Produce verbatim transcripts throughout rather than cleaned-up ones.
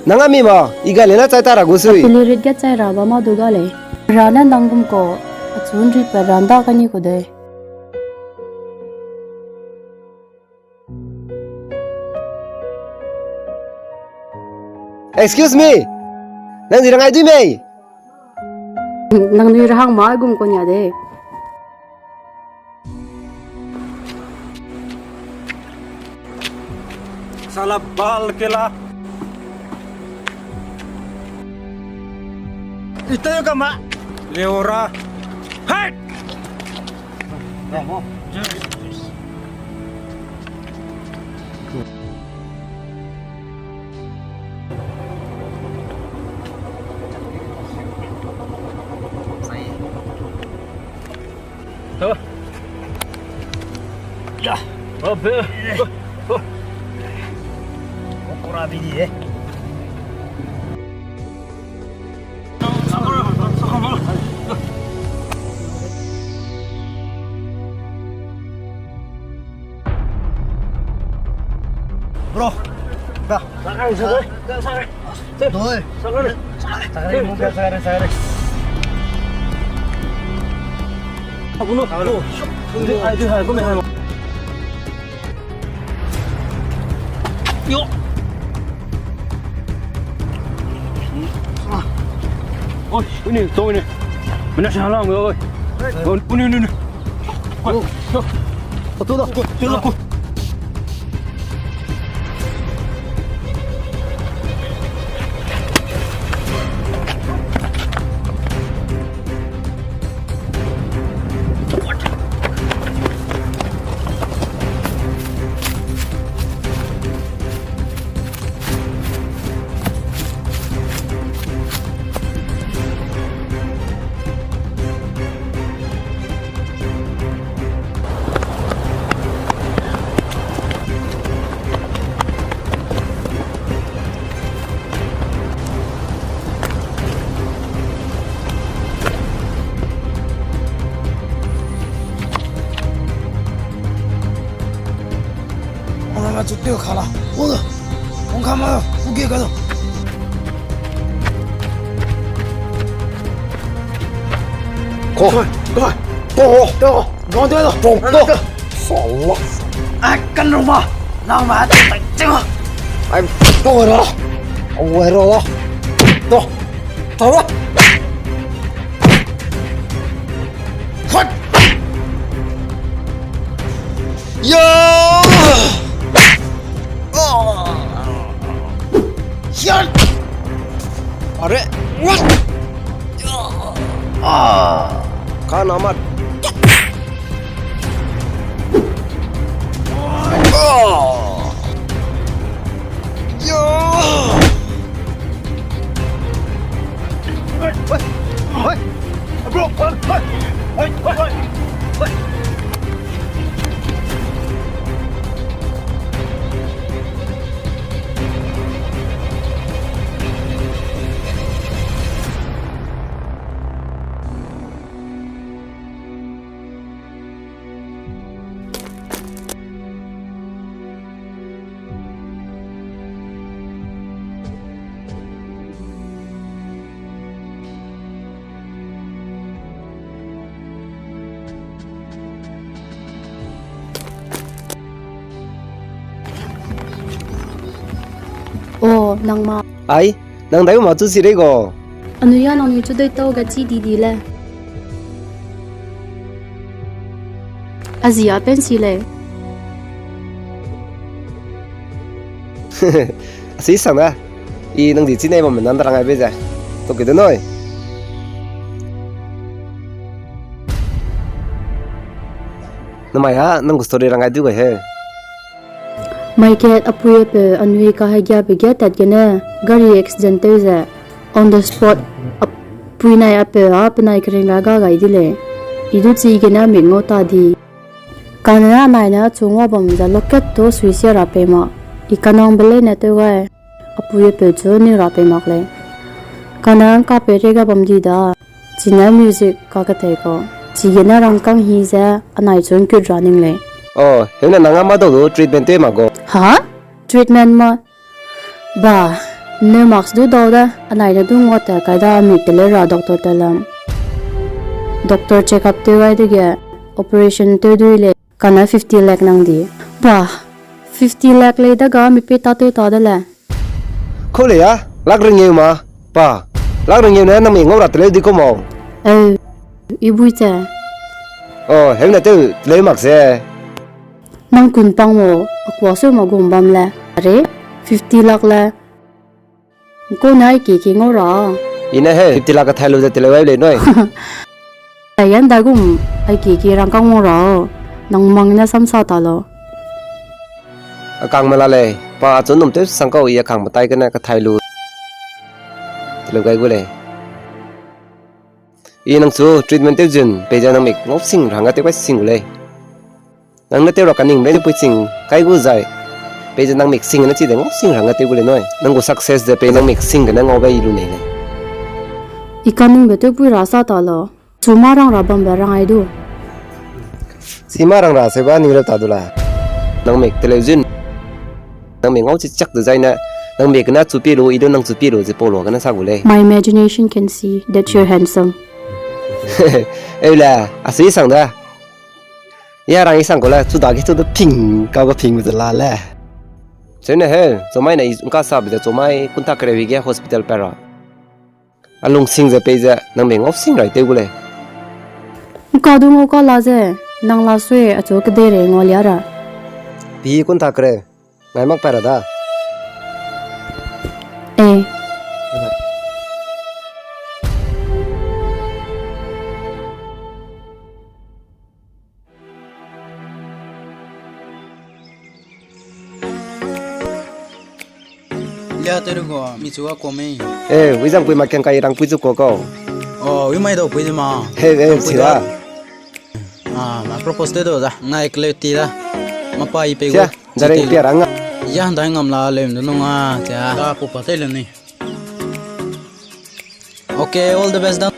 Nang a mi ma, i ga le na chai ta ra gu sui. Pili rit ge chai ra ba ma du ga lei. Ra ne nang gum ko, a chun ri pe ran da ka ni ku dei. Excuse me. Nang di rangai dui mei. Nang nui rahang ma gum ko nia de. Sala bal kela. Ito yo kama. Leora. Hey! Ya. Abe. Okura bidi eh. Bro. Bro. Doi. Sakare, sakare, sakare. Sakare. Yo. Oi, uni, to uni. Mena sa lang, oi. Uni, uni, uni. Oi, yo. Atu da. Yo, yo. Ona ma chu teu khala. Ula. Ong kama, uge ka. Ko. Ko. Ko. Ko. Ko. Ko. Ko. Ko. Sala. Ai, kan roma. Nang ma tai ting. Ai, to ra. Au ra. To. To ra. Hot. Ya! Ya! Are, what? Ah! Kana mat. Ah! Ya! Oh, nang ma. Ai, nang dai ma chu si rei go. Anui ya nang ni chu dei tau ga chi di di le. Azi a pen si lei. Asi sang da. I nang di chi nei bam nan da rangai be ze. To ke de noi. Namai ha, nang gu story rangai du gai he. Mai kat apui apeu anui kahegiabe ge tat gene, gari accident tew ze, on the spot, apui nai apeu a penai kering ra ga gai di lei. I du chi gene mik ngau ta di. Kane anai ne achu ngua bam ze loket to suisia ra pei mak. I kanang be leine tew gai, apui apeu chu ning ra pei mak lei. Kane ngka pei rei ga bam di da. Chine music kaketei kau. Chigene rangkâng hi ze anai chu ngkut ra ning lei. Oh, heune nang a madau du treatment tew mak gu. Ha? Treatment ma? Ba, Neu mask du dau da, anai ne du ngua ta kai da mi teleu ra doctor te lam. Doctor check up tew gai dege, operation tew dui lei, kane fifty lakh nang di. Ba, fifty lakh lei da ga mi pe ta tew ta de le. Kau lei ya, lak rengeu ma, pa. Lak rengeu ne nang mi ngau ra teleu di kau mau. Eh, i bui che. Oh, heu ne tew teleu mak se. Nang kun pang mo, akua seu ma gum bam le. Are, fifty lakh le. Ko ne ai ki ki ngau ra. I ne he, fifty lakh ka thai lu ze teleu ai lei noi. Ai yan da gum, ai ki ki rang ka ngau ra. Nang mang ne samsa ta lo. Akang me la lei, pa achu num tew sang kau i akang me tai kene ka thai lu. Teleu gai gu lei. I nang chu treatment tew zun, peize nang mik ngau sing ra hangge tew kai sing gu lei. Nang ne tew ra kaning be ne pui ching kai gu zai. Peize nang mik sing ne chi de ngau sing ra hangge tew gu lei noi. Nang gu success de pei nang mik sing gene ngau be i lu nei lei. I kaning be tew pui ra sa ta lo. Chu ma rang ra bam be rang ai du. Chi ma rang ra se ba ning reu ta du la. Nang mik teleu zun. Nang mik ngau chi chak de zai ne. Nang mik gene chu pi lu, i du nang chu pi lu, ze pau lu gene sa gu lei. My imagination can see that you're handsome. Eu le, a sui sang da. Ya rang i sang kau le, chu dage chu du ping, kau ga ping ze la le. Cheu ne he, chumai ne i ngka sa be ze chumai kunta kereu i ge hospital pe ra. A lung sing ze pei ze, nang mei ngau sing rai tew gu lei. Ngka du ngau ka la ze, nang la sui achu kedei rei ngau lia ra. Pi kunta kereu, ngai mak pe ra da. Eh. Lia teru go, mi chu a ko mei. Eh, wi zang pui ma keng kai rang pui chu ko ko. Oh, wi mai dau pui ma. He, he, si da. Ah, ma propose te do da. Ngai kleu ti da. Ma pa i pe go. Sia, direct pia rang a. Ya, dai ngam la lem du nung a, sia. Da pu pa te le ni. Okay, all the best da.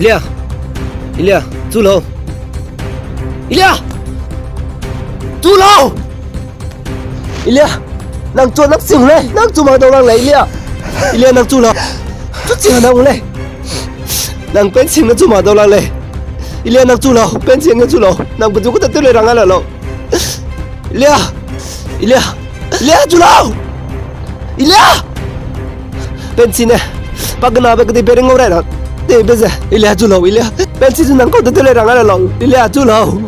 Ilya! Ilya, chu lau! Ilya! Chu lau! Ilya! Nang chu nang sing le, nang chu ma dau lang le, Ilya! Ilya, nang chu lau! Chu sing nang le! Nang pen sing ne chu ma dau lang le! Ilya, nang chu lau! Pen sing ne chu lau! Nang pe chu ku ta tew le rang a la lau! Ilya! Ilya! Ilya, chu lau! Ilya! Pensi ne, pa kena be kedi bering ngau rai ra. Te be ze, Ilya chu lau, Ilya. Pensi zu nang kau te te le rang a la lau, Ilya chu lau.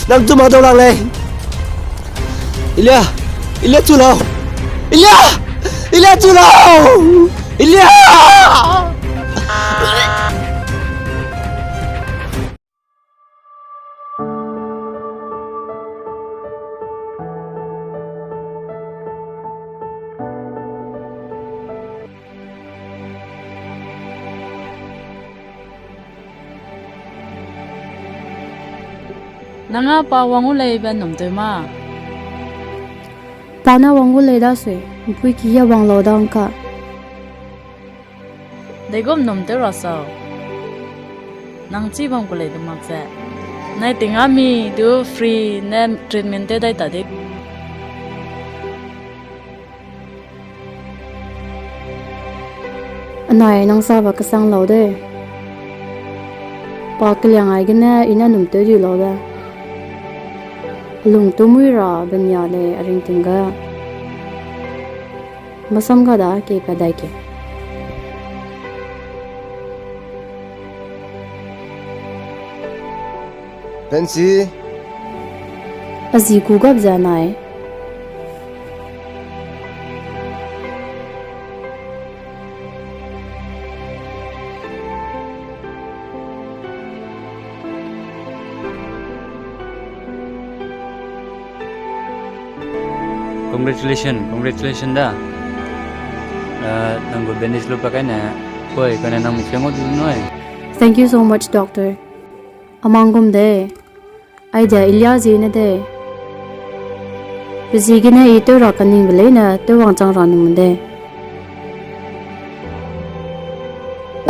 Nang chu ma dau lang lei. Ilya! Ilya chu lau! Ilya! Ilya chu lau! Ilya! Nang a pa wang gu lei be num tew ma. Pa ne wang gu lei dasui, mpui ki ge wang lau da ngka. Deigum num tew ra sau. Nang chi bam ku lei de mak ze. Nai ting a mi du free ne treatment tew dai ta de. Anai nang saba kesang lau de. Pa keliang ai gene i ne num tew di lau de. Lung tumui ra benia lei a ringting ga. Masam ga da ke pa dai ke. Pensi. A zi gu gap ze nai. Congratulations, congratulations da. Eh, nang gu bandage lu pa kai ne, koi, kane nang mi feng o du noi. Thank you so much, doctor. Amang gum de. Ai de Ilya zi ne de. Pe zi gene i tew ra kaningbe leine tew wangchang ra num de.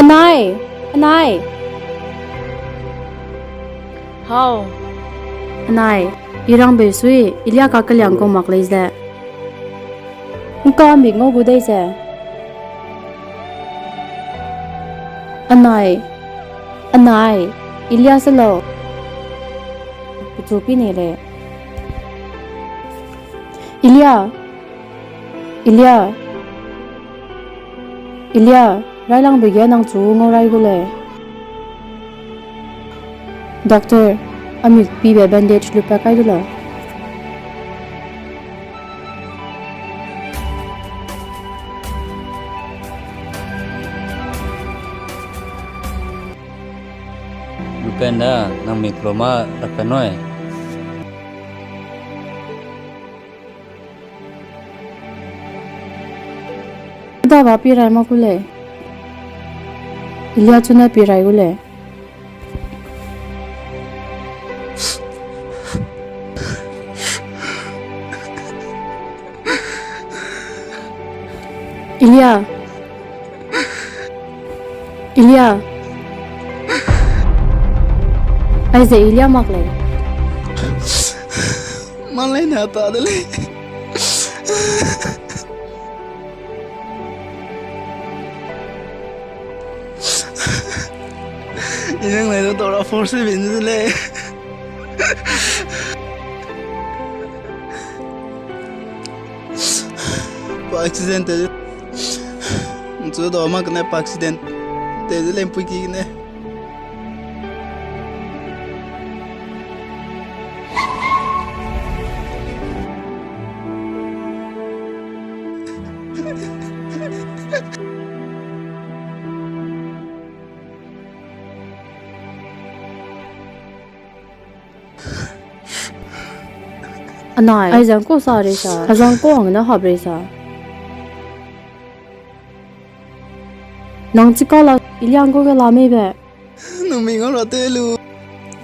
Anai! Anai! Hau. Anai, i rang bei sui, Ilya ka keliang kau mak lei ze. Ngka mik ngau gu dei ze. Anai, anai, Ilya se lau. Pechu pi nei lei. Ilya, Ilya. Ilya, railangbe ge nang chu ngau rai gu lei. Doctor, a mik pibe bandage lu pa kai du lau. Lu pa nda, nang mik lu ma ra pa noi. Da ba pi rai ma gu lei. Ilya chu ne pi rai gu lei. Ilya. Ilya. Aize Ilya mak lei. Malei na ta de lei. Inang lai da dora force bin de lei. Pa accident te. Nchu da ma kane pa accident te de lei mpui ki ne. Anai, ai zang ko sa rei sa, a zang ko ang na hap rei sa. Nang chika la, Ilya ngau ge la mei be. Nang mi ngau ra te lu,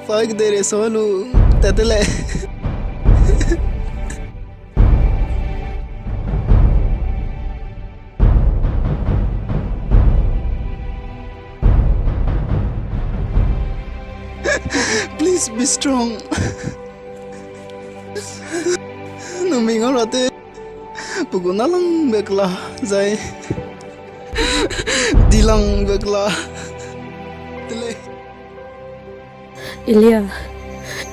fai ke de rei sa lu, tat te lei. Please be strong. Nang mi ngau ra te. Pe gu na lang be kela, zai. Di lang be kela. Te lei. Ilya,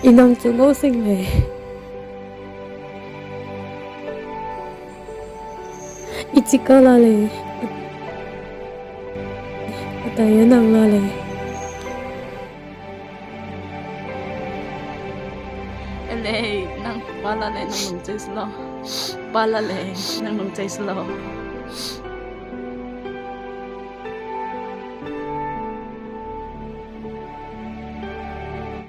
i nang chu ngau sing lei. I chika la lei. Atai nang la lei. Elei, nang pa la lei, nang lung chei se lau. Pa la lei, nang lung chei se lau.